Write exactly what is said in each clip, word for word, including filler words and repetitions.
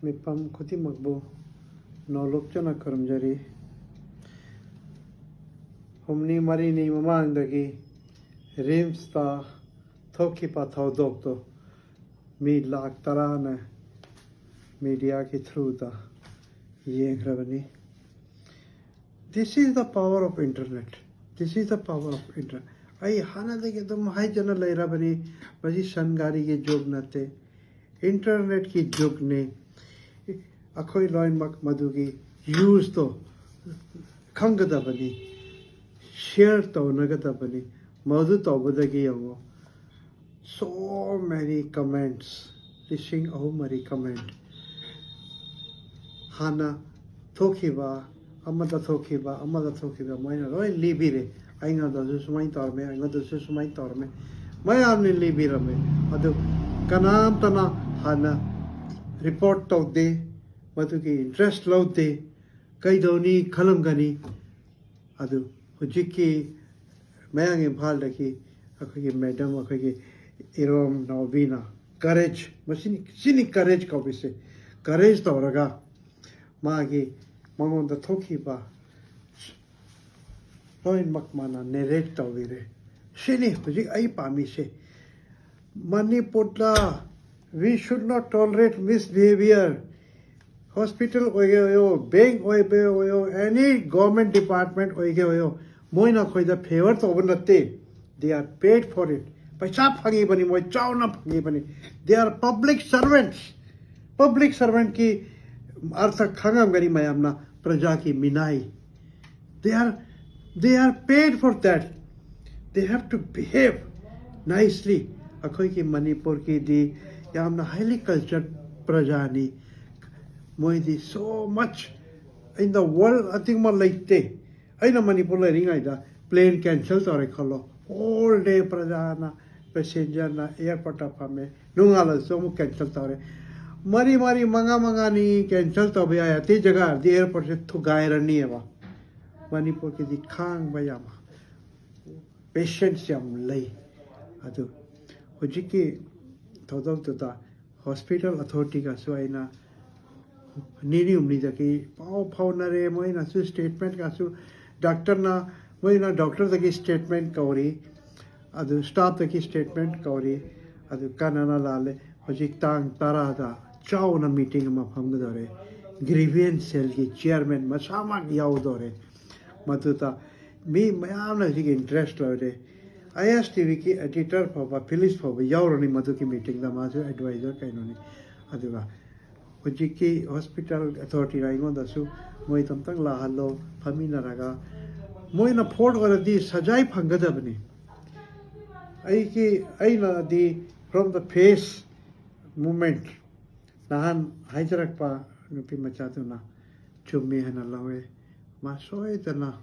ꯃꯤꯐꯝ ꯈꯨꯗꯤꯡꯃꯛꯄꯨ ꯅꯣꯂꯨꯛꯆꯅ ꯈꯨꯔꯨꯝꯖꯔꯤ꯫ ꯍꯨꯝꯅꯤ ꯃꯔꯤꯅꯤ ꯃꯃꯥꯡꯗꯒꯤ ꯔꯤꯝꯁꯇ ꯊꯣꯛꯈꯤꯕ ꯊꯧꯗꯣꯛꯇꯨ ꯃꯤ ꯂꯥꯈ ꯇꯔꯥꯅ ꯃꯤꯗꯤꯌꯥꯒꯤ ꯊ꯭ꯔꯨꯗ ꯌꯦꯡꯈ꯭ꯔꯕꯅꯤ꯫ This is the power of internet. This is the power of internet. ꯑꯩ ꯍꯥꯟꯅꯗꯒꯤ ꯑꯗꯨꯝ ꯍꯥꯏꯖꯅ ꯂꯩꯔꯕꯅꯤ, ꯃꯁꯤ ꯁꯟ ꯒꯥꯔꯤꯒꯤ ꯖꯨꯒ ꯅꯠꯇꯦ, ꯏꯟꯇꯔꯅꯦꯠꯀꯤ ꯖꯨꯒꯅꯤ꯫ ꯑꯩꯈꯣꯏ ꯂꯣꯏꯅꯃꯛ ꯃꯗꯨꯒꯤ ꯌꯨꯁꯇꯣ ꯈꯪꯒꯗꯕꯅꯤ, ꯁꯤꯌꯔ ꯇꯧꯅꯒꯗꯕꯅꯤ꯫ ꯃꯗꯨ ꯇꯧꯕꯗꯒꯤ ꯌꯦꯡꯉꯣ, so many comments, ꯂꯤꯁꯤꯡ ꯑꯍꯨꯝ ꯃꯔꯤ comment꯫ ꯍꯥꯟꯅ ꯊꯣꯛꯈꯤꯕ, ꯑꯃꯗ ꯊꯣꯛꯈꯤꯕ, ꯑꯃꯗ ꯊꯣꯛꯈꯤꯕ, ꯃꯣꯏꯅ ꯂꯣꯏ ꯂꯤꯕꯤꯔꯦ꯫ ꯑꯩꯉꯣꯟꯗꯁꯨ ꯁꯨꯃꯥꯏꯅ ꯇꯧꯔꯝꯃꯦ, ꯑꯩꯉꯣꯟꯗꯁꯨ ꯁꯨꯃꯥꯏꯅ ꯇꯧꯔꯝꯃꯦ, ꯃꯌꯥꯝꯅ ꯂꯤꯕꯤꯔꯝꯃꯦ꯫ ꯑꯗꯨ ꯀꯅꯥꯝꯇꯅ ꯍꯥꯟꯅ ꯔꯤꯄꯣꯔꯠ ꯇꯧꯗꯦ, ꯃꯗꯨꯒꯤ ꯏꯟꯇꯔꯦꯁ ꯂꯧꯗꯦ꯫ ꯀꯩꯗꯧꯅꯤ ꯈꯜꯂꯝꯒꯅꯤ꯫ ꯑꯗꯨ ꯍꯧꯖꯤꯛꯀꯤ ꯃꯌꯥꯡ ꯏꯝꯐꯥꯜꯗꯒꯤ ꯑꯩꯈꯣꯏꯒꯤ ꯃꯦꯗꯝ, ꯑꯩꯈꯣꯏꯒꯤ ꯏꯔꯣꯝ ꯅꯥꯎꯕꯤꯅ ꯀꯔꯦꯖ, ꯃꯁꯤꯅꯤ, ꯁꯤꯅꯤ ꯀꯔꯦꯖ ꯀꯧꯕꯁꯦ꯫ ꯀꯔꯦꯖ ꯇꯧꯔꯒ ꯃꯥꯒꯤ, ꯃꯉꯣꯟꯗ ꯊꯣꯛꯈꯤꯕ ꯂꯣꯏꯅꯃꯛ ꯃꯥꯅ ꯅꯦꯔꯦꯠ ꯇꯧꯕꯤꯔꯦ꯫ ꯁꯤꯅꯤ ꯍꯧꯖꯤꯛ ꯑꯩ ꯄꯥꯝꯃꯤꯁꯦ꯫ ꯃꯅꯤꯄꯨꯔꯗ we should not tolerate misbehavior꯫ Hospital ꯑꯣꯏꯒꯦ ꯑꯣꯏꯌꯣ, ꯕꯦꯡꯛ ꯑꯣꯏꯕ ꯑꯣꯏꯌꯣ, ꯑꯦꯅꯤ ꯒꯣꯔꯃꯦꯟ ꯗꯤꯄꯥꯔꯠꯃꯦꯟꯠ ꯑꯣꯏꯒꯦ ꯑꯣꯏꯌꯣ, ꯃꯣꯏꯅ ꯑꯩꯈꯣꯏꯗ ꯐꯦꯚꯔ ꯇꯧꯕ ꯅꯠꯇꯦ꯫ They are paid for it. ꯄꯩꯁꯥ ꯐꯪꯉꯤꯕꯅꯤ, ꯃꯣꯏ ꯆꯥꯎꯅ ꯐꯪꯉꯤꯕꯅꯤ꯫ They are public servants. Public ꯁꯔꯚꯦꯟꯠꯀꯤ ꯑꯔꯊ ꯈꯪꯉꯝꯒꯅꯤ ꯃꯌꯥꯝꯅ, ꯄ꯭ꯔꯖꯥꯒꯤ ꯃꯤꯅꯥꯏ꯫ They are, they are paid for that. They have to behave nicely. ꯑꯩꯈꯣꯏꯒꯤ ꯃꯅꯤꯄꯨꯔꯒꯤꯗꯤ ꯌꯥꯝꯅ highly cultured ꯄ꯭ꯔꯖꯥꯅꯤ꯫ ꯃꯣꯏꯗꯤ so much in the world ꯑꯇꯤꯡꯕ ꯂꯩꯇꯦ꯫ ꯑꯩꯅ ꯃꯅꯤꯄꯨꯔ ꯂꯩꯔꯤꯉꯩꯗ ꯄ꯭ꯂꯦꯟ ꯀꯦꯟꯁꯦꯜ ꯇꯧꯔꯦ ꯈꯜꯂꯣ, ꯍꯣꯜ ꯗꯦ ꯄ꯭ꯔꯖꯥꯅ, ꯄꯦꯁꯦꯟꯖꯔꯅ ꯑꯦꯌꯥꯔꯄꯣꯔꯠꯇ ꯐꯝꯃꯦ, ꯅꯣꯡꯉꯥꯜꯂꯁꯨ ꯑꯃꯨꯛ ꯀꯦꯟꯁꯦꯜ ꯇꯧꯔꯦ꯫ ꯃꯔꯤ ꯃꯔꯤ ꯃꯉꯥ ꯃꯉꯥꯅꯤ ꯀꯦꯟꯁꯦꯜ ꯇꯧꯕ ꯌꯥꯏ, ꯑꯇꯩ ꯖꯒꯥꯗꯤ ꯑꯦꯌꯥꯔꯄꯣꯔꯠꯁꯦ ꯊꯨꯒꯥꯏꯔꯅꯤꯕ꯫ ꯃꯅꯤꯄꯨꯔꯒꯤꯗꯤ ꯈꯥꯡꯕ ꯌꯥꯝ, ꯄꯦꯁꯦꯟꯁ ꯌꯥꯝ ꯂꯩ꯫ ꯑꯗꯨ ꯍꯧꯖꯤꯛꯀꯤ ꯊꯧꯗꯣꯛꯇꯨꯗ ꯍꯣꯁꯄꯤꯇꯥꯜ ꯑꯊꯣꯔꯤꯇꯤꯒꯁꯨ ꯑꯩꯅ ꯅꯤꯅꯤ ꯍꯨꯝꯅꯤꯗꯒꯤ ꯄꯥꯎ ꯐꯥꯎꯅꯔꯦ꯫ ꯃꯣꯏꯅꯁꯨ ꯁ꯭ꯇꯦꯠꯃꯦꯟꯒꯁꯨ, ꯗꯥꯛꯇꯔꯅ, ꯃꯣꯏꯅ ꯗꯣꯛꯇꯔꯗꯒꯤ ꯁ꯭ꯇꯦꯠꯃꯦꯟ ꯀꯧꯔꯤ, ꯑꯗꯨ ꯁ꯭ꯇꯥꯐꯇꯒꯤ ꯁ꯭ꯇꯦꯠꯃꯦꯟ ꯀꯧꯔꯤ꯫ ꯑꯗꯨ ꯀꯅꯥꯅ ꯂꯥꯜꯂꯦ? ꯍꯧꯖꯤꯛ ꯇꯥꯡ ꯇꯔꯥꯗ ꯆꯥꯎꯅ ꯃꯤꯇꯤꯡ ꯑꯃ ꯐꯝꯒꯗꯧꯔꯦ꯫ ꯒ꯭ꯔꯤꯚꯦꯟꯁ ꯁꯦꯜꯒꯤ ꯆꯤꯌꯔꯃꯦꯟ ꯃꯁꯥꯃꯛ ꯌꯥꯎꯗꯧꯔꯦ꯫ ꯃꯗꯨꯗ ꯃꯤ ꯃꯌꯥꯝꯅ ꯍꯧꯖꯤꯛ ꯏꯟꯇꯔꯦꯁ ꯂꯩꯔꯦ꯫ ꯑꯥꯏ ꯑꯦꯁ ꯇꯤ ꯚꯤꯒꯤ ꯑꯦꯗꯤꯇꯔ ꯐꯥꯎꯕ, ꯐꯤꯂꯤꯁ ꯐꯥꯎꯕ ꯌꯥꯎꯔꯅꯤ ꯃꯗꯨꯒꯤ ꯃꯤꯇꯤꯡꯗ, ꯃꯥꯁꯨ ꯑꯦꯗꯚꯥꯏꯖꯔ ꯀꯩꯅꯣꯅꯤ꯫ ꯑꯗꯨꯒ ꯍꯧꯖꯤꯛꯀꯤ ꯍꯣꯁꯄꯤꯇꯥꯜ ꯑꯊꯣꯔꯤꯇꯤꯅ ꯑꯩꯉꯣꯟꯗꯁꯨ, "ꯃꯣꯏ ꯑꯝꯇꯪ ꯂꯥꯛꯍꯜꯂꯣ, ꯐꯝꯃꯤꯟꯅꯔꯒ ꯃꯣꯏꯅ ꯐꯣꯔꯠ ꯑꯣꯏꯔꯗꯤ ꯁꯖꯥꯏ ꯐꯪꯒꯗꯕꯅꯤ꯫ ꯑꯩꯒꯤ, ꯑꯩꯅꯗꯤ from the face movement, ꯅꯍꯥꯟ ꯍꯥꯏꯖꯔꯛꯄ ꯅꯨꯄꯤ ꯃꯆꯥꯗꯨꯅ ꯆꯨꯝꯃꯤ ꯍꯥꯏꯅ ꯂꯧꯋꯦ꯫ ꯃꯥ ꯁꯣꯏꯗꯅ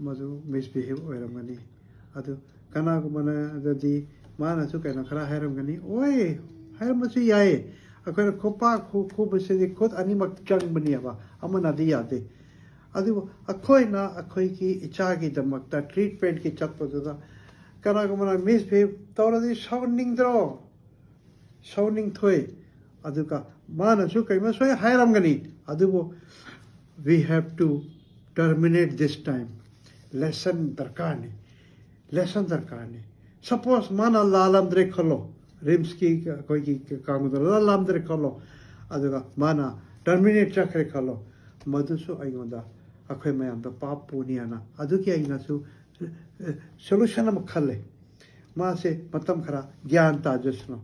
ꯃꯗꯨ ꯃꯤꯁꯕꯤꯍꯦꯕ ꯑꯣꯏꯔꯝꯒꯅꯤ꯫ ꯑꯗꯨ ꯀꯅꯥꯒꯨꯝꯕꯅꯗꯤ ꯃꯥꯅꯁꯨ ꯀꯩꯅꯣ ꯈꯔ ꯍꯥꯏꯔꯝꯒꯅꯤ꯫ ꯑꯣꯏ, ꯍꯥꯏꯔꯝꯕꯁꯨ ꯌꯥꯏ꯫ ꯑꯩꯈꯣꯏꯅ ꯈꯨꯄꯥꯛ ꯈꯨ-, ꯈꯨꯕꯁꯤꯗꯤ ꯈꯨꯠ ꯑꯅꯤꯃꯛ ꯆꯪꯕꯅꯦꯕ, ꯑꯃꯅꯗꯤ ꯌꯥꯗꯦ꯫ ꯑꯗꯨꯕꯨ ꯑꯩꯈꯣꯏꯅ ꯑꯩꯈꯣꯏꯒꯤ ꯏꯆꯥꯒꯤꯗꯃꯛꯇ ꯇ꯭ꯔꯤꯠꯃꯦꯟꯒꯤ ꯆꯠꯄꯗꯨꯗ ꯀꯅꯥꯒꯨꯝꯕꯅ ꯃꯤꯁꯕꯤꯍꯦꯕ ꯇꯧꯔꯗꯤ ꯁꯥꯎꯅꯤꯡꯗ꯭ꯔꯣ? ꯁꯥꯎꯅꯤꯡꯊꯣꯏ꯫ ꯑꯗꯨꯒ ꯃꯥꯅꯁꯨ ꯀꯩꯅꯣ ꯁꯣꯏ ꯍꯥꯏꯔꯝꯒꯅꯤ, ꯑꯗꯨꯕꯨ we have to terminate this time. Lesson ꯗꯔꯀꯥꯔꯅꯤ, ꯂꯦꯁꯟ ꯗꯔꯀꯥꯔꯅꯤ꯫ ꯁꯄꯣꯁ ꯃꯥꯅ ꯂꯥꯜꯂꯝꯗ꯭ꯔꯦ ꯈꯜꯂꯣ, ꯔꯤꯝꯁꯀꯤ ꯑꯩꯈꯣꯏꯒꯤ ꯀꯥꯡꯕꯨꯗ ꯂꯥꯜꯂꯝꯗ꯭ꯔꯦ ꯈꯜꯂꯣ, ꯑꯗꯨꯒ ꯃꯥꯅ ꯇꯔꯃꯤꯅꯦꯠ ꯆꯠꯈ꯭ꯔꯦ ꯈꯜꯂꯣ, ꯃꯗꯨꯁꯨ ꯑꯩꯉꯣꯟꯗ, ꯑꯩꯈꯣꯏ ꯃꯌꯥꯝꯗ ꯄꯥꯞ ꯄꯨꯅꯤ ꯍꯥꯏꯅ ꯑꯗꯨꯒꯤ ꯑꯩꯅꯁꯨ ꯁꯣꯂꯨꯁꯟ ꯑꯃ ꯈꯜꯂꯦ꯫ ꯃꯥꯁꯦ ꯃꯇꯝ ꯈꯔ ꯒ꯭ꯌꯥꯟ ꯇꯥꯖꯁꯅꯨ,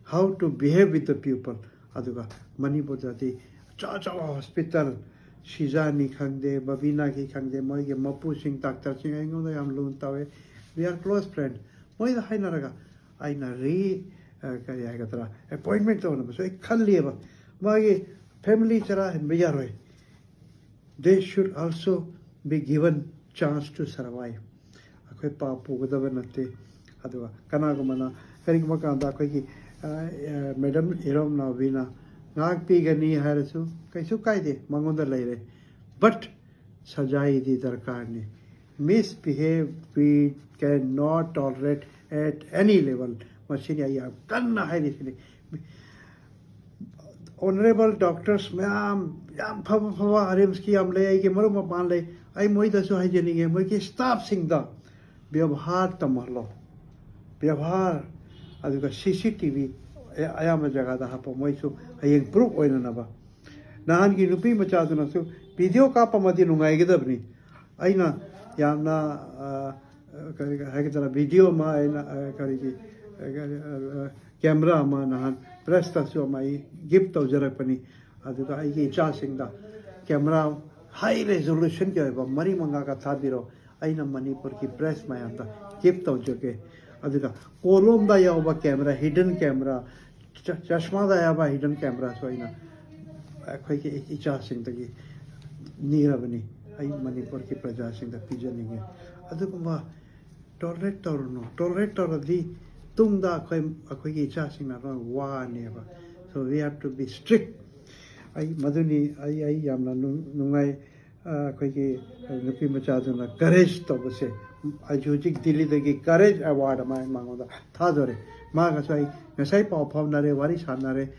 how to behave with the people꯫ ꯑꯗꯨꯒ ꯃꯅꯤꯄꯨꯔꯗꯗꯤ ꯑꯆꯧ ꯑꯆꯧꯕ ꯍꯣꯁꯄꯤꯇꯥꯜ, ꯁꯤꯖꯥꯅꯤ ꯈꯪꯗꯦ, ꯕꯕꯤꯅꯥꯒꯤ ꯈꯪꯗꯦ, ꯃꯣꯏꯒꯤ ꯃꯄꯨꯁꯤꯡ, ꯗꯥꯛꯇꯔꯁꯤꯡ ꯑꯩꯉꯣꯟꯗ ꯌꯥꯝ ꯂꯨꯅ ꯇꯧꯋꯦ꯫ We are close friend꯫ ꯃꯣꯏꯗ ꯍꯥꯏꯅꯔꯒ ꯑꯩꯅ ꯔꯤ-, ꯑ, ꯀꯔꯤ ꯍꯥꯏꯒꯗ꯭ꯔꯥ, ꯑꯦꯄꯣꯏꯟꯃꯦꯟ ꯇꯧꯅꯕꯁꯨ ꯑꯩ ꯈꯜꯂꯤꯑꯕ꯫ ꯃꯥꯒꯤ ꯐꯦꯃꯤꯂꯤ ꯆꯔꯥ ꯍꯦꯟꯕ ꯌꯥꯔꯣꯏ꯫ They should also be given chance to survive꯫ ꯑꯩꯈꯣꯏ ꯄꯥꯞ ꯄꯨꯒꯗꯕ ꯅꯠꯇꯦ꯫ ꯑꯗꯨꯒ ꯀꯅꯥꯒꯨꯝꯕꯅ, ꯀꯔꯤꯒꯨꯝꯕ ꯀꯥꯟꯗ ꯑꯩꯈꯣꯏꯒꯤ, ꯑ, ꯑ, ꯃꯦꯗꯝ ꯏꯔꯣꯝ ꯅꯥꯎꯕꯤꯅ ꯉꯥꯛꯄꯤꯒꯅꯤ ꯍꯥꯏꯔꯁꯨ ꯀꯩꯁꯨ ꯀꯥꯏꯗꯦ, ꯃꯉꯣꯟꯗ ꯂꯩꯔꯦ꯫ But ꯁꯖꯥꯏꯗꯤ ꯗꯔꯀꯥꯔꯅꯤ꯫ Misbehave we cannot tolerate at any level꯫ ꯃꯁꯤꯅꯤ ꯑꯩ ꯌꯥꯝ ꯀꯟꯅ ꯍꯥꯏꯔꯤꯁꯤꯅꯤ꯫ ꯑꯣꯅꯔꯦꯕꯜ ꯗꯣꯛꯇꯔꯁ ꯃꯌꯥꯝ, ꯌꯥꯝ ꯐꯕ ꯐꯕ ꯔꯤꯝꯁꯀꯤ ꯌꯥꯝ ꯂꯩ, ꯑꯩꯒꯤ ꯃꯔꯨꯞ ꯃꯄꯥꯡ ꯂꯩ꯫ ꯑꯩ ꯃꯣꯏꯗꯁꯨ ꯍꯥꯏꯖꯅꯤꯡꯉꯦ, ꯃꯣꯏꯒꯤ ꯁ꯭ꯇꯥꯐꯁꯤꯡꯗ ꯕꯦꯕꯍꯥꯔ ꯇꯝꯍꯜꯂꯣ, ꯕꯦꯕꯍꯥꯔ꯫ ꯑꯗꯨꯒ ꯁꯤ ꯁꯤ ꯇꯤ ꯚꯤ ꯑꯌꯥꯝꯕ ꯖꯒꯥꯗ ꯍꯥꯞꯄꯣ, ꯃꯣꯏꯁꯨ ꯍꯌꯦꯡ ꯄ꯭ꯔꯨꯐ ꯑꯣꯏꯅꯅꯕ꯫ ꯅꯍꯥꯟꯒꯤ ꯅꯨꯄꯤ ꯃꯆꯥꯗꯨꯅꯁꯨ ꯚꯤꯗꯤꯑꯣ ꯀꯥꯞꯄꯝꯃꯗꯤ ꯅꯨꯡꯉꯥꯏꯒꯗꯕꯅꯤ꯫ ꯑꯩꯅ ꯌꯥꯝꯅ, ꯑ, ꯀꯔꯤ ꯍꯥꯏꯒꯗ꯭ꯔꯥ, ꯚꯤꯗꯤꯑꯣ ꯑꯃ ꯑꯩꯅ, ꯑ, ꯀꯔꯤꯒꯤ, ꯑ, ꯀꯔꯤ, ꯑ, ꯑ, ꯀꯦꯃꯦꯔꯥ ꯑꯃ ꯅꯍꯥꯟ ꯄ꯭ꯔꯦꯁꯇꯁꯨ ꯑꯃ ꯑꯩ ꯒꯤꯐ ꯇꯧꯖꯔꯛꯄꯅꯤ꯫ ꯑꯗꯨꯒ ꯑꯩꯒꯤ ꯏꯆꯥꯁꯤꯡꯗ ꯀꯦꯃꯦꯔꯥ ꯍꯥꯏ ꯔꯦꯖꯣꯂꯨꯁꯟꯒꯤ ꯑꯣꯏꯕ ꯃꯔꯤ ꯃꯉꯥꯒ ꯊꯥꯕꯤꯔꯣ, ꯑꯩꯅ ꯃꯅꯤꯄꯨꯔꯒꯤ ꯄ꯭ꯔꯦꯁ ꯃꯌꯥꯝꯗ ꯒꯤꯐ ꯇꯧꯖꯒꯦ꯫ ꯑꯗꯨꯒ ꯀꯣꯂꯣꯝꯗ ꯌꯥꯎꯕ ꯀꯦꯃꯦꯔꯥ, ꯍꯤꯗꯟ ꯀꯦꯃꯦꯔꯥ, ꯆ-, ꯆꯁꯃꯥꯗ ꯌꯥꯎꯕ ꯍꯤꯗꯟ ꯀꯦꯃꯦꯔꯥꯁꯨ ꯑꯩꯅ ꯑꯩꯈꯣꯏꯒꯤ ꯏꯆꯥꯁꯤꯡꯗꯒꯤ ꯅꯤꯔꯕꯅꯤ꯫ ꯑꯩ ꯃꯅꯤꯄꯨꯔꯒꯤ ꯄ꯭ꯔꯖꯥꯁꯤꯡꯗ ꯄꯤꯖꯅꯤꯡꯉꯤ꯫ ꯑꯗꯨꯒꯨꯝꯕ ꯇꯣꯂꯔꯦꯠ ꯇꯧꯔꯨꯅꯨ꯫ ꯇꯣꯂꯔꯦꯠ ꯇꯧꯔꯗꯤ ꯇꯨꯡꯗ ꯑꯩꯈꯣꯏ, ꯑꯩꯈꯣꯏꯒꯤ ꯏꯆꯥꯁꯤꯡꯅ ꯂꯣꯏ ꯋꯥꯅꯦꯕ꯫ So we have to be strict꯫ ꯑꯩ ꯃꯗꯨꯅꯤ, ꯑꯩ, ꯑꯩ ꯌꯥꯝꯅ ꯅꯨꯡ-, ꯅꯨꯡꯉꯥꯏ꯫ ꯑ, ꯑꯩꯈꯣꯏꯒꯤ ꯅꯨꯄꯤ ꯃꯆꯥꯗꯨꯅ ꯀꯔꯦꯖ ꯇꯧꯕꯁꯦ, ꯑꯩꯁꯨ ꯍꯧꯖꯤꯛ ꯗꯤꯜꯂꯤꯗꯒꯤ ꯀꯔꯦꯖ ꯑꯦꯋꯥꯔꯗ ꯑꯃ ꯑꯩ ꯃꯉꯣꯟꯗ ꯊꯥꯗꯣꯔꯦ꯫ ꯃꯥꯒꯁꯨ ꯑꯩ ꯉꯁꯥꯏ ꯄꯥꯎ ꯐꯥꯎꯅꯔꯦ, ꯋꯥꯔꯤ ꯁꯥꯟꯅꯔꯦ,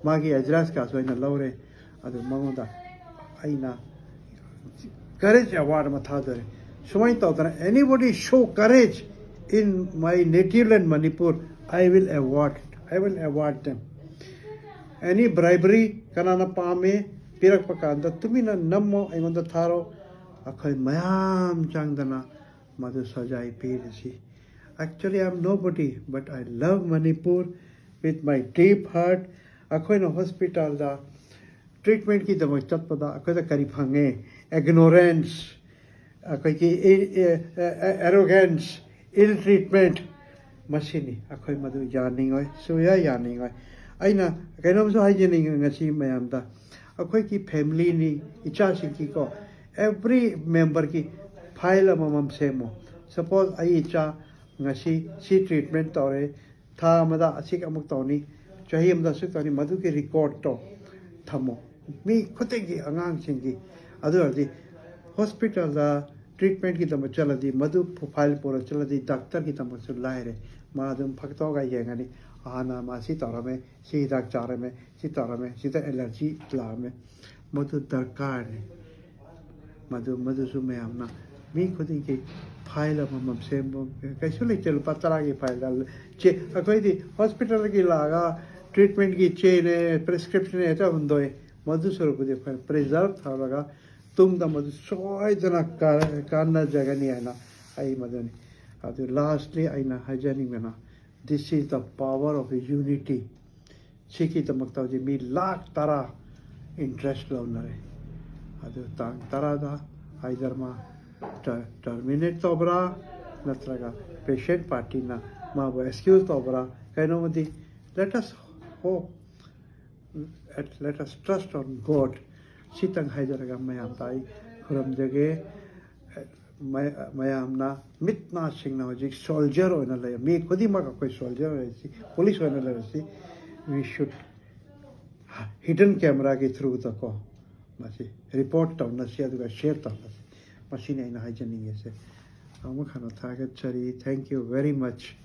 ꯃꯥꯒꯤ ꯑꯦꯗ꯭ꯔꯦꯁꯀꯁꯨ ꯑꯩꯅ ꯂꯧꯔꯦ꯫ ꯑꯗꯨ ꯃꯉꯣꯟꯗ ꯑꯩꯅ ꯀꯔꯦꯖ ꯑꯦꯋꯥꯔꯗ ꯑꯃ ꯊꯥꯗꯣꯔꯦ꯫ ꯁꯨꯃꯥꯏꯅ ꯇꯧꯗꯅ, anybody show courage in my native land Manipur, I will award, I will award them. Any bribery, ꯀꯅꯥꯅ ꯄꯥꯝꯃꯦ, ꯄꯤꯔꯛꯄ ꯀꯥꯟꯗ ꯇꯨꯃꯤꯟꯅ ꯅꯝꯃꯣ, ꯑꯩꯉꯣꯟꯗ ꯊꯥꯔꯣ꯫ ꯑꯩꯈꯣꯏ ꯃꯌꯥꯝ ꯆꯪꯗꯅ ꯃꯗꯨ ꯁꯖꯥꯏ ꯄꯤꯔꯁꯤ꯫ Actually, I'm nobody, but I love Manipur with my deep heart. ꯑꯩꯈꯣꯏꯅ ꯍꯣꯁꯄꯤꯇꯥꯜꯗ ꯇ꯭ꯔꯤꯠꯃꯦꯟꯠꯀꯤꯗꯃꯛ ꯆꯠꯄꯗ ꯑꯩꯈꯣꯏꯗ ꯀꯔꯤ ꯐꯪꯉꯦ? ꯏꯒꯅꯣꯔꯦꯟꯁ, ꯑꯩꯈꯣꯏꯒꯤ ꯑꯦꯔꯣꯒꯦꯟꯁ, ꯏꯜ ꯇ꯭ꯔꯤꯠꯃꯦꯟꯠ, ꯃꯁꯤꯅꯤ꯫ ꯑꯩꯈꯣꯏ ꯃꯗꯨ ꯌꯥꯅꯤꯡꯉꯣꯏ, ꯁꯨꯌꯥ ꯌꯥꯅꯤꯡꯉꯣꯏ꯫ ꯑꯩꯅ ꯀꯩꯅꯣꯝꯁꯨ ꯍꯥꯏꯖꯅꯤꯡꯉꯤ ꯉꯁꯤ ꯃꯌꯥꯝꯗ, ꯑꯩꯈꯣꯏꯒꯤ ꯐꯦꯃꯤꯂꯤꯅꯤ, ꯏꯆꯥꯁꯤꯡꯒꯤꯀꯣ, ꯑꯦꯕ꯭ꯔꯤ ꯃꯦꯝꯕꯔꯒꯤ ꯐꯥꯏꯜ ꯑꯃꯃꯝ ꯁꯦꯝꯃꯣ꯫ ꯁꯄꯣꯁ ꯑꯩ ꯏꯆꯥ ꯉꯁꯤ ꯁꯤ ꯇ꯭ꯔꯤꯠꯃꯦꯟꯠ ꯇꯧꯔꯦ, ꯊꯥ ꯑꯃꯗ ꯑꯁꯤꯒ ꯑꯃꯨꯛ ꯇꯧꯅꯤ, ꯆꯍꯤ ꯑꯃꯗ ꯑꯁꯨꯛ ꯇꯧꯅꯤ, ꯃꯗꯨꯒꯤ ꯔꯦꯀꯣꯔꯠꯇꯣ ꯊꯝꯃꯣ꯫ ꯃꯤ ꯈꯨꯗꯤꯡꯒꯤ, ꯑꯉꯥꯡꯁꯤꯡꯒꯤ, ꯑꯗꯨ ꯑꯣꯏꯔꯗꯤ ꯍꯣꯁꯄꯤꯇꯥꯜꯗ ꯇ꯭ꯔꯤꯠꯃꯦꯟꯠꯀꯤꯗꯃꯛ ꯆꯠꯂꯗꯤ, ꯃꯗꯨ ꯐꯥꯏꯜ ꯄꯨꯔ ꯆꯠꯂꯗꯤ ꯗꯥꯛꯇꯔꯒꯤꯗꯃꯛꯁꯨ ꯂꯥꯏꯔꯦ꯫ ꯃꯥ ꯑꯗꯨꯝ ꯐꯒꯠꯇꯣꯛꯑꯒ ꯌꯦꯡꯉꯅꯤ꯫ ꯍꯥꯟꯅ ꯃꯥ ꯁꯤ ꯇꯧꯔꯝꯃꯦ, ꯁꯤ ꯍꯤꯗꯥꯛ ꯆꯥꯔꯝꯃꯦ, ꯁꯤ ꯇꯧꯔꯝꯃꯦ, ꯁꯤꯗ ꯑꯦꯂꯔꯖꯤ ꯂꯥꯛꯑꯝꯃꯦ꯫ ꯃꯗꯨ ꯗꯔꯀꯥꯔꯅꯤ꯫ ꯃꯗꯨ ꯃꯗꯨꯁꯨ ꯃꯌꯥꯝꯅ, ꯃꯤ ꯈꯨꯗꯤꯡꯒꯤ ꯐꯥꯏꯜ ꯑꯃꯃꯝ ꯁꯦꯝꯕ ꯀꯩꯁꯨ ꯂꯩꯇꯦ꯫ ꯂꯨꯄꯥ ꯇꯔꯥꯒꯤ ꯐꯥꯏꯜꯗ ꯆꯦ, ꯑꯩꯈꯣꯏꯗꯤ ꯍꯣꯁꯄꯤꯇꯥꯜꯗꯒꯤ ꯂꯥꯛꯑꯒ ꯇ꯭ꯔꯤꯠꯃꯦꯟꯒꯤ ꯆꯦꯅꯦ, ꯄ꯭ꯔꯦꯁꯀ꯭ꯔꯤꯞꯁꯟꯅꯦ ꯍꯦꯛꯇ ꯍꯨꯟꯗꯣꯛꯑꯦ꯫ ꯃꯗꯨ ꯁꯔꯨꯛꯄꯨꯗꯤ ꯑꯩꯈꯣꯏꯅ ꯄ꯭ꯔꯤꯖꯥꯔꯚ ꯊꯝꯂꯒ ꯇꯨꯡꯗ ꯃꯗꯨ ꯁꯣꯏꯗꯅ ꯀꯥ-, ꯀꯥꯟꯅꯖꯒꯅꯤ ꯍꯥꯏꯅ ꯑꯩ ꯃꯗꯨꯅꯤ꯫ ꯑꯗꯨ ꯂꯥꯁꯂꯤ ꯑꯩꯅ ꯍꯥꯏꯖꯅꯤꯡꯕꯅ, this is the power of unity꯫ ꯁꯤꯒꯤꯗꯃꯛꯇ ꯍꯧꯖꯤꯛ ꯃꯤ ꯂꯥꯈ ꯇꯔꯥ ꯏꯟꯇꯔꯦꯁ ꯂꯧꯅꯔꯦ꯫ ꯑꯗꯨ ꯇꯥꯡ ꯇꯔꯥꯗ ꯑꯩ ꯙꯔꯃ ꯇ-, ꯇꯔꯃꯤꯅꯦꯠ ꯇꯧꯕ꯭ꯔꯥ, ꯅꯠꯇ꯭ꯔꯒ ꯄꯦꯁꯦꯟ ꯄꯥꯔꯇꯤꯅ ꯃꯥꯕꯨ ꯑꯦꯛꯁꯀ꯭ꯌꯨꯁ ꯇꯧꯕ꯭ꯔꯥ, ꯀꯩꯅꯣꯃꯗꯤ let us hope, let us trust on God꯫ Sitting ꯍꯥꯏꯖꯔꯒ ꯃꯌꯥꯝꯗ ꯑꯩ ꯈꯨꯔꯨꯝꯖꯒꯦ꯫ ꯃꯌꯥꯝꯅ ꯃꯤꯠ ꯅꯥ ꯁꯤꯡꯅ ꯍꯧꯖꯤꯛ ꯁꯣꯜꯖꯔ ꯑꯣꯏꯅ ꯂꯩ꯫ ꯃꯤ ꯈꯨꯗꯤꯡꯃꯛ ꯑꯩꯈꯣꯏ ꯁꯣꯜꯖꯔ ꯑꯣꯏꯔꯁꯤ, ꯄꯨꯂꯤꯁ ꯑꯣꯏꯅ ꯂꯩꯔꯁꯤ, we should hidden camera ꯒꯤ through ꯗꯀꯣ ꯃꯁꯤ ꯔꯤꯄꯣꯔꯠ ꯇꯧꯅꯁꯤ, ꯑꯗꯨꯒ ꯁꯤꯌꯔ ꯇꯧꯅꯁꯤ꯫ ꯃꯁꯤꯅꯤ ꯑꯩꯅ ꯍꯥꯏꯖꯅꯤꯡꯉꯤꯁꯦ꯫ ꯑꯃꯨꯛ ꯍꯟꯅ ꯊꯥꯒꯠꯆꯔꯤ꯫ Thank you very much꯫